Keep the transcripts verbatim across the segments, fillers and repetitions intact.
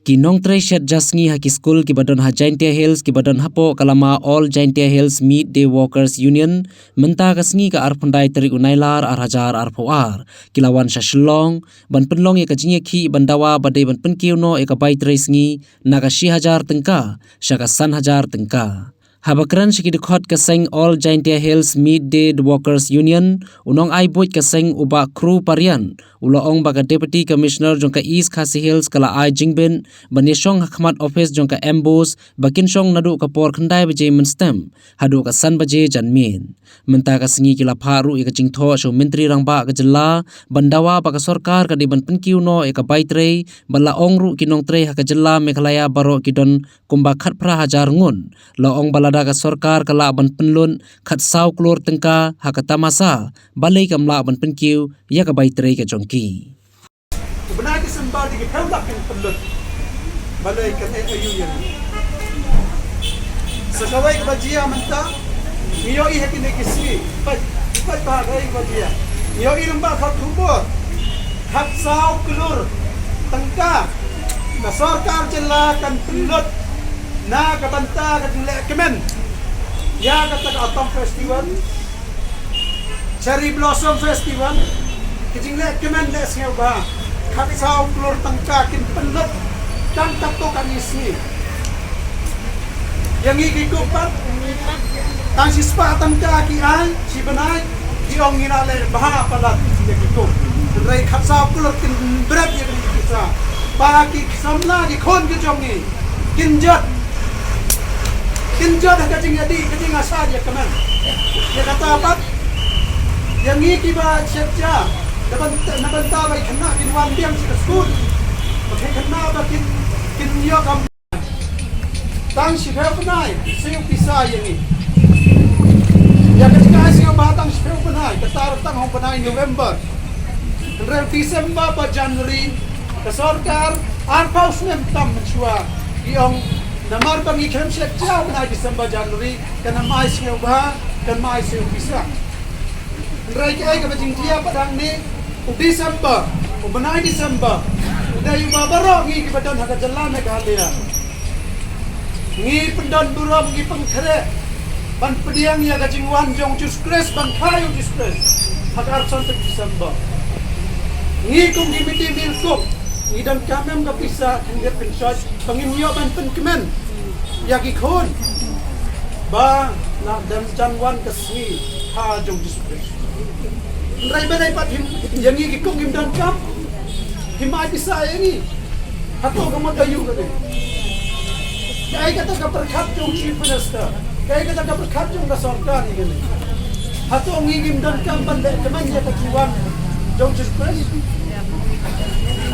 Ki nongtrei shet ja sngi ha ki skul kiba don ha Jaintia Hills kiba don hapoh ka lama All Jaintia Hills Mid Day Workers Union mynta ka sngi ka arphew khyndai tarik u Nailar arhajar arphew ar ki la wan sha Shillong ban pynlong ïa ka jingïakhih ban dawa ba dei ban pynkiew noh ïa ka bai trei sngi na ka shi hajar tyngka sha ka san hajar tyngka. Haba kren sha ki dkhot ka seng All Jaintia Hills Mid Day Workers Union, u nongai buit ka seng u Bah Kru Parian u la ong ba ka Deputy Commissioner jong ka East Khasi Hills ka la ai jingbit ban ïashong ha khmat office jong ka MBOSE ba kin shong naduh ka por khyndai baje mynstep haduh ka san baje janmiet. Mynta ka sngi ki la phah ruh ïa ka jingthoh sha u Myntri Rangbah ka jylla ban dawa ba ka sorkar ka dei ban pynkiew noh ïa ka bai trei, ba la ong ruh ki nongtrei ha ka jylla Meghalaya baroh ki don kumba khatphra hajar ngut. La ong ba lada ka sorkar ka lah ban pynlut khatsaw klur tyngka ha ka tamasa, balei kam lah ban pynkiew ïa ka bai trei ka jong ki. U bnai December da ki phew lak kin pynlut. Balei kan ai aïu ïa ngi. Sa kawei kaba jia mynta, ngi ïohi ha kine ki sngi. Peit, peit ba kawei kaba jia. Ngi ïohi lyngba ka khubor. Khatsaw klur tyngka ka sorkar jylla kan pynlut na ka bynta ka jingleh kmen ïa kata ka Autumn Festival, Cherry Blossom Festival, ka jingleh kmen leh sngewbha. Khatsaw klur tyngka kin pynlut tang katto katne sngi. Ïa ngi ki kup pat, tang shispah tyngka ki ai shi bnai, ki ong ngi la leh bha palat ïa ki kup. Hynrei khatsaw klur kin bret ïa ki pisa. Ba ki samla ki khun ki jong ngi kin jot, kin jot ha ka jingïadih, ka jingasah ïa kmen. Ïa kata pat, ïa ngi kiba shet ja na bynta, na bynta ba ki khynnah kin wan biang sha ka skul, ba ki khynnah ba kin, kin ïoh kam. Tang shiphew bnai siew pisa ïa ngi. Ïa ka jingai siew ba tang shiphew bnai, kata ruh tang ha u bnai November. Hynrei December bad January, ka sorkar arphew snem tam mynshuwa, ki ong namar ba ngi khlem shet ja u bnai December, January, kan ym ai sngewbha, kan ym ai siew pisa. Hynrei kaei kaba jingthiah pat hangne, u December, u bnai December u dei uba baroh ngi kiba don ha ka jylla Meghalaya ngi pyndon burom, ngi pynkhreh ban pdiang ïa ka jingwan jong u Jisu Khrist, ban kha ïa u Jisu Khrist ha ka arphew san tarik December. Ngi kum ki miti milkum ngi donkam em ka pisa khyndiat khynsoit ba ngin ïoh ban pynkmen ïa ki khun ba la dang jan wan ka sngi kha jong u Jisu Khrist. Hynrei balei pat phim, ïa ngi ki kup kim donkam, phim ai pisa ïa ngi. Hato ka mut aïu kane? Kaei kata ka pyrkhat jong u Chief Minister? Kaei kata ka pyrkhat jong ka sorkar ïa kane? Hato ngi kim donkam ban leh kmen ïa ka jingwan jong u Jisu Khrist?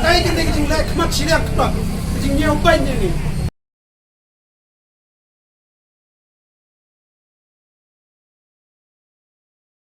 Kaei kane ka jingleh khmat shiliang kpa, ka jingñiewbeiñ ïa ngi?